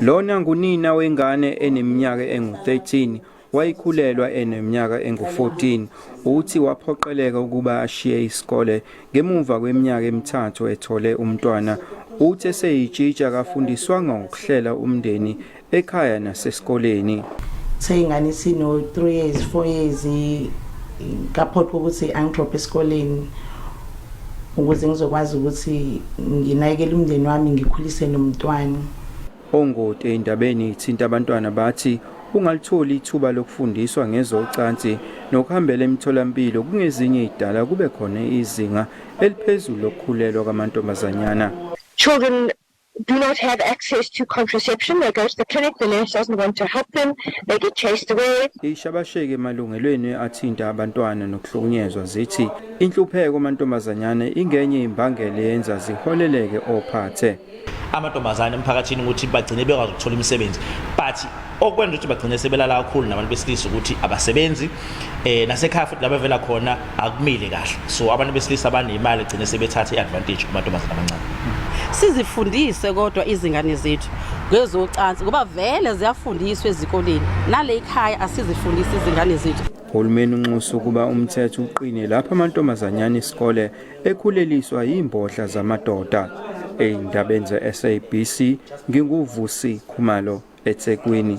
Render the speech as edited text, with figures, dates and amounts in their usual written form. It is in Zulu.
Lona ngunina wengane eneminyaka engu-13 wayikhulelwa eneminyaka engu-14. Uthi waphoqeleka ukuba ashiye isikole ngemuva kweminyaka emithathu ethole umntwana. Uthi eseyitshitsha akafundiswanga ngokuhlela umndeni ekhaya nasesikoleni. Uthe ingane isino-3 years, 4 years, ngaphoqa ukuthi angidrophe esikoleni ukuze ngizokwazi ukuthi nginakekele umndeni wami, ngikhulise nomntwana. Ongoti ey'ndabeni ithinta abantwana bathi ungalitholi ithuba lokufundiswa ngezocansi nokuhambela emitholampilo kungezinye idala kube khona izinga eliphezulu lokukhulelwa kwamantombazanyana. Children do not have access to contraception. They go to the clinic, the nurse doesn't want to help them, they get chased away. Ishabasheke emalungelweni athinta abantwana nokuhlukunyezwa zithi inhlupheko amantombazanyana ingenye imbangela eyenza ziholeleke ophathe. Amantombazane emphakathini ukuthi bagcine bekwazi ukuthola imisebenzi, but okwenza ukuthi bagcine sebelala kakhulu nabantu besilisa ukuthi abasebenzi nasekhaya futhi la bevela khona akumile kahle, so abantu besilisa banemali gcine sebethatha i-advantage kumantombazane amancane. Sizifundise kodwa izingane zethu ngezocansi ngoba vele ziyafundiswa ezikoleni, nale ekhaya asizifundise izingane zethu. Uhulumeni unxusa ukuba umthetho uqine lapho amantombazanyana isikole ekhuleliswa yimbodla zamadoda. Ey'ndabeni ze-SABC, nginguVusi Khumalo, eThekwini.